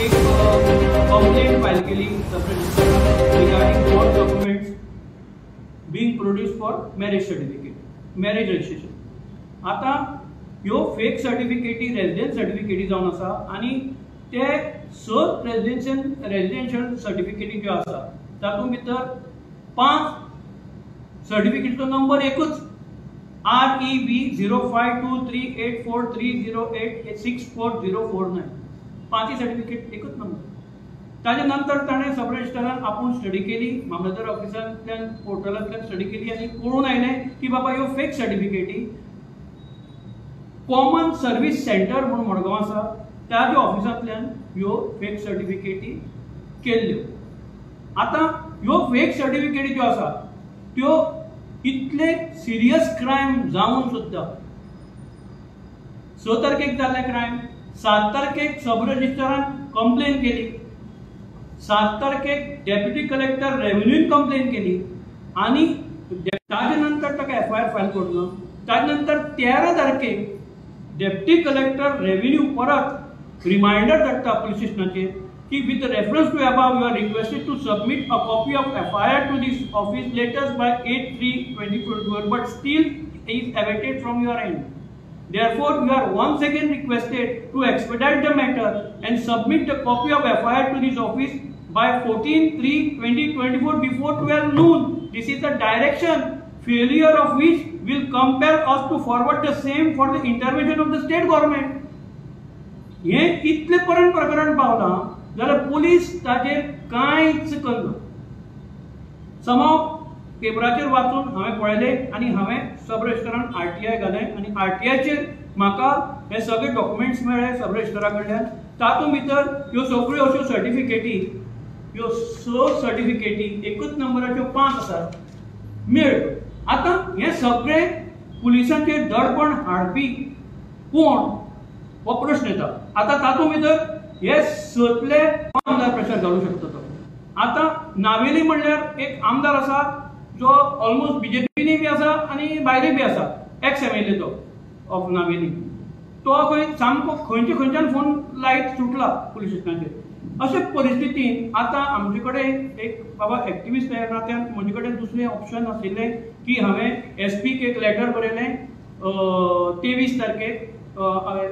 एक complaint file केली सब रजिस्ट्रारान regarding what documents being produce for marriage certificate, marriage registration. आतां ह्यो फेक सर्टिफिकेटी रेजिडेंट सर्टिफिकेटी जावन आसा आनी ते 6 रेजिडेन्शियल सर्टिफिकेटी ज्यो आसा तातूंत भितर 5 सर्टिफिकेटीचो नंबर एकूच REV 05238430864049. पांचय सर्टिफिकेट एकूच नंबर. ताजे नंतर ताणें सब रजिस्ट्रारान आपूण स्टडी केली, मामलेदार ऑफिसांतल्यान पोर्टलांतल्यान स्टडी केली आनी कळून आयलें की बाबा ह्यो फेक सर्टिफिकेटी कॉमन सर्वीस सेंटर म्हणून मडगांव आसा त्याच्या ऑफिसांतल्यान ह्यो फेक सर्टिफिकेटी केल्ल्यो. आतां ह्यो फेक सर्टिफिकेटी ज्यो आसा त्यो इतले सिरियस क्रायम जावन सुद्दां 6 तारखेक जाल्लें क्रायम, 7 तारखेक सब रजिस्ट्रारान कंप्लेन केली, 7 तारखेक डेप्युटी कलेक्टर रेव्हेन्यून कंप्लेन केली आनी ताजे नंतर ताका एफआयआर फायल करून ताजे नंतर 13 तारखेक डेप्युटी कलेक्टर रेव्हेन्यू परत रिमायंडर धाडटा पुलीस स्टेशनाचेर की with reference to above you are requested to submit a copy of FIR to this office latest by 8/3/2024 but still is awaited from your end. Therefore, you are once again requested to expedite the matter and submit the copy of FIR to this office by 14/3/2024 before 12 noon. This is the direction, failure of which will compel us to forward the same for the intervention of the state government. हे इतले पर्यंत प्रकरण पावलां जाल्यार police ताचेर कांयच करना. समाव पेपराचेर वाचून हांवें पळयलें आनी हांवें सब रजिस्ट्रारान आरटीआय घालें आनी आरटीआयचेर म्हाका हे सगळे डॉक्युमेंट्स मेळ्ळे सब रजिस्ट्रारा कडल्यान. तातूंत भितर ह्यो सगळ्यो अश्यो सर्टिफिकेटी, ह्यो 6 सर्टिफिकेटी एकूच नंबराच्यो 5 आसात मेळ्ळ्यो. आतां हें सगळें पुलिसांचेर दडपण हाडपी कोण हो प्रश्न येता. आतां तातूंत भितर हे सतले आमदार प्रेशर घालूंक शकता तो. आतां नावेली म्हणल्यार एक आमदार आसा जो ऑलमोस्ट बीजेपीनी बी आसा आनी भायरूय बी आसा, एक्स एमएलए तो ऑफ नावेली, तो खंय सामको खंयचे खंयच्यान फोन लायट सुटला पुलीस स्टेशनाचेर. अशे परिस्थितीन आतां आमचे कडेन एक बाबा एक्टिविस्ट ह्या नात्यान म्हजे कडेन दुसरें ऑप्शन आशिल्लें की हांवें एसपीक एक लेटर बरयलें 23 तारखेक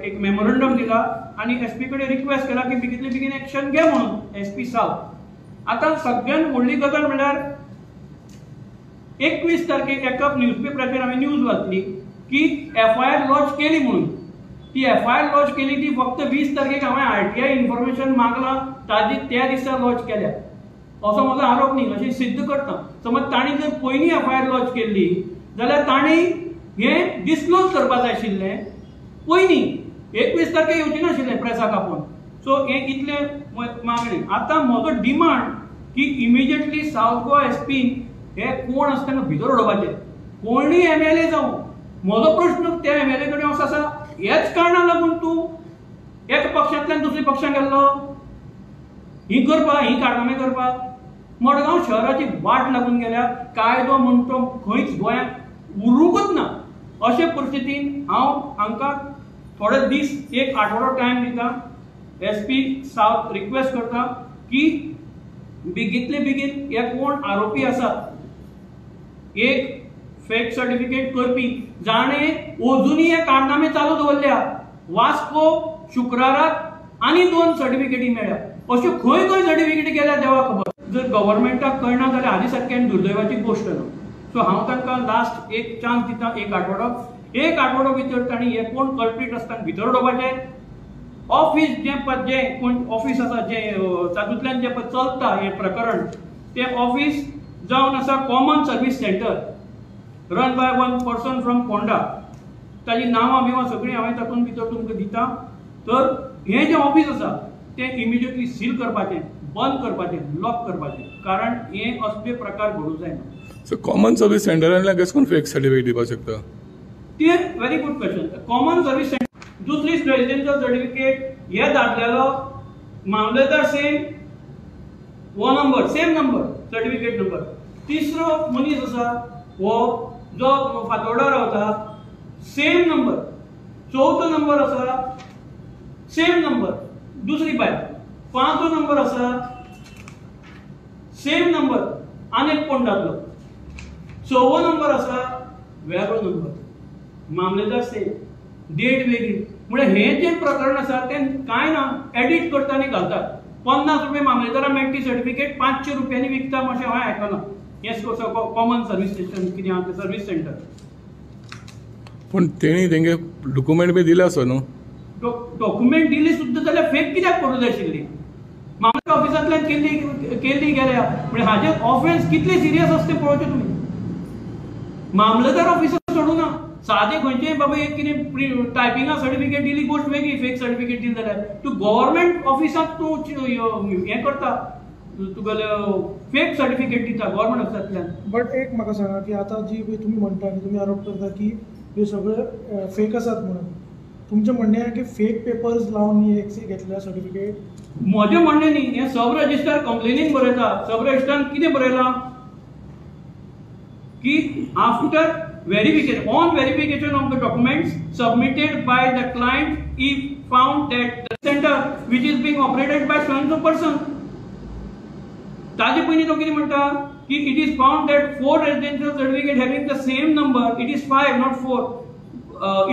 एक मेमोरंडम दिला आनी एसपी कडेन रिक्वेस्ट केला की बेगितले बेगीन एक्शन घे म्हणून एसपी सावथ. आतां सगळ्यान व्हडली गजाल म्हणल्यार 21 तारखेक एका न्यूजपेपराचेर हांवें न्यूज वाचली की एफआयआर लॉन्च केली म्हणून. ती एफआयआर लॉन्च केली ती फक्त 20 तारखेक हांवें आरटीआय इन्फॉर्मेशन मागलां ताजी त्या दिसा लॉन्च केल्या असो म्हजो आरोप न्ही, अशें सिद्ध करता. समज तांणी जर पयलीं एफआयआर लॉन्च केल्ली जाल्यार तांणी हें डिस्क्लोज करपा जाय आशिल्लें पयलीं, 21 तारखेक येवचें नाशिल्लें प्रेसाक आपोवन. सो हें इतलें मागणी. आतां म्हजो डिमांड की इमिजिएटली सावथ गोवा एसपीन हे कोण आसता तांकां भितर उडोवपाचें, कोणूय एमएलए जावं. म्हजो प्रश्न त्या एमएलए कडेन असो आसा, ह्याच कारणाक लागून तूं एका पक्षांतल्यान दुसऱ्या पक्षांत गेल्लो, ही करपाक, ही कारनामे करपाक. मडगांव शहराची वाट लागून गेल्या, कायदो म्हण तो खंयच गोंयांत उरूंकच ना. अशे परिस्थितीन हांव हांकां थोडे दीस, एक आठवडो टायम दिता. एसपी सावथ रिक्वेस्ट करता की बेगींतले बेगीन हे कोण आरोपी आसात, एक फेक सर्टिफिकेट करपी जाणें अजुनूय हे कारनामे चालू दवरल्या, वास्को शुक्राराक आनी 2 सर्टिफिकेटी मेळ्ळ्या, अश्यो खंय खंय सर्टिफिकेटी गेल्या देवा खबर. जर गव्हर्मेंटाक कळना जाल्यार हाजे सारकी आनी दुर्दैवाची गोश्ट ना. सो हांव तांकां लास्ट एक चान्स दिता, एक आठवडो. एक आठवडो भितर तांणी हे कोण कल्प्रीट आसता भितर उडोवपाचें. ऑफिस जें कोण ऑफिस आसा जें तातूंतल्यान जें चलता हें प्रकरण, तें ऑफिस जावन आसा common service centre run by one person from Ponda. ताजी नांवां बिवां सगळीं हांवें तातूंत भितर तुमकां दिता. तर हें जें ऑफिस आसा तें इमिजिएटली सील करपाचें, बंद करपाचें, लॉक करपाचें, कारण हें असले प्रकार घडूंक जायना. सो कॉमन सर्वीस सेंटरांतल्यान कशें करून फेक सर्टिफिकेट दिवपाक शकता? तें very good question. Common service centre दुसरी रेजिडेन्शियल सर्टिफिकेट हे दादल्यालो मामलेदार सेम हो number, same number, certificate number. तिसरो मनीस आसा हो जो फातोर्डा रावता, सेम नंबर. चवथो नंबर आसा सेम नंबर, दुसरी बायल. पांचवो नंबर आसा सेम नंबर आनी एक कोण जातलो. सवो नंबर आसा वेगळो नंबर, मामलेदार सेम, डेट वेगळी. म्हळ्यार हें जें प्रकरण आसा तें कांय ना, एडिट करता आनी घालतात. 50 रुपया मामलेदारा मेळटा ती सर्टिफिकेट 500 रुपयांनी विकता अशें हांवें आयकलां. हें कॉमन सर्वीस स्टेशन कितें आहा तें सर्वीस सेंटर. पूण तेणी तेंगे डॉक्युमेंट बी दिले आसा न्हू? डॉक्युमेंट दिली सुद्दां जाल्यार फेक कित्याक करूं जाय आशिल्ली? मामलेदार ऑफिसांतल्यान केल्ली केल्ली गेल्या म्हणजे हाजेर ऑफेन्स कितले सिरियस आसा तें पळोवचें तुमी. मामलेदार ऑफिसाक सोडूना, सादें खंयचें बाबा एक कितें टायपिंगा सर्टिफिकेट दिली गोश्ट वेगळी, फेक सर्टिफिकेट दिली जाल्यार तूं गव्हर्मेंट ऑफिसाक तूं हें करता, तुगेले फेक सर्टिफिकेट दिता गव्हर्मेंट ऑफिसांतल्यान. बट एक म्हाका सांगा की आतां जी पळय तुमी म्हणटा आनी तुमी आरोप करता की हे सगळे फेक आसात म्हणून, तुमचें म्हणणें आहा की फेक पेपर्स लावन ही एक घेतल्या सर्टिफिकेट? म्हजें म्हणणें न्ही हें, सब रजिस्ट्रार कंप्लेनीन बरयता. सब रजिस्ट्रान कितें बरयलां की after verification, on verification of the documents submitted by the client, if found that the center which is being operated by so and so person. ताजे पयलीं तो कितें म्हणटा की it is found that four residential certificate having the same number, it is five, not four,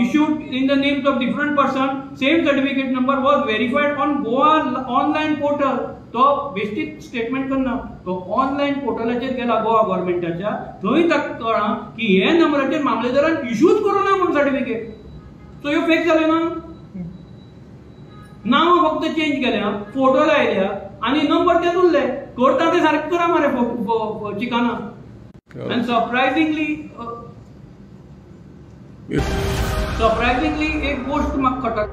issued in the names of different person, same certificate number, was verified on Goa online portal. तो बेश्टीच statement करना, तो online पोर्टलाचेर गेला गोवा गव्हर्मेंटाच्या, थंय ताका कळ्ळां की हे नंबराचेर मामलेदारान इश्यूच करूं ना म्हूण सर्टिफिकेट. सो ह्यो फेक जाल्यो ना? नांवां फक्त चेंज केल्या, फोटो लायल्या आनी नंबर तेच उरले. करता ते सारकें करा मरे चिकाना. आनी सरप्रायझिंगली सरप्रायझिंगली एक गोश्ट म्हाका खटक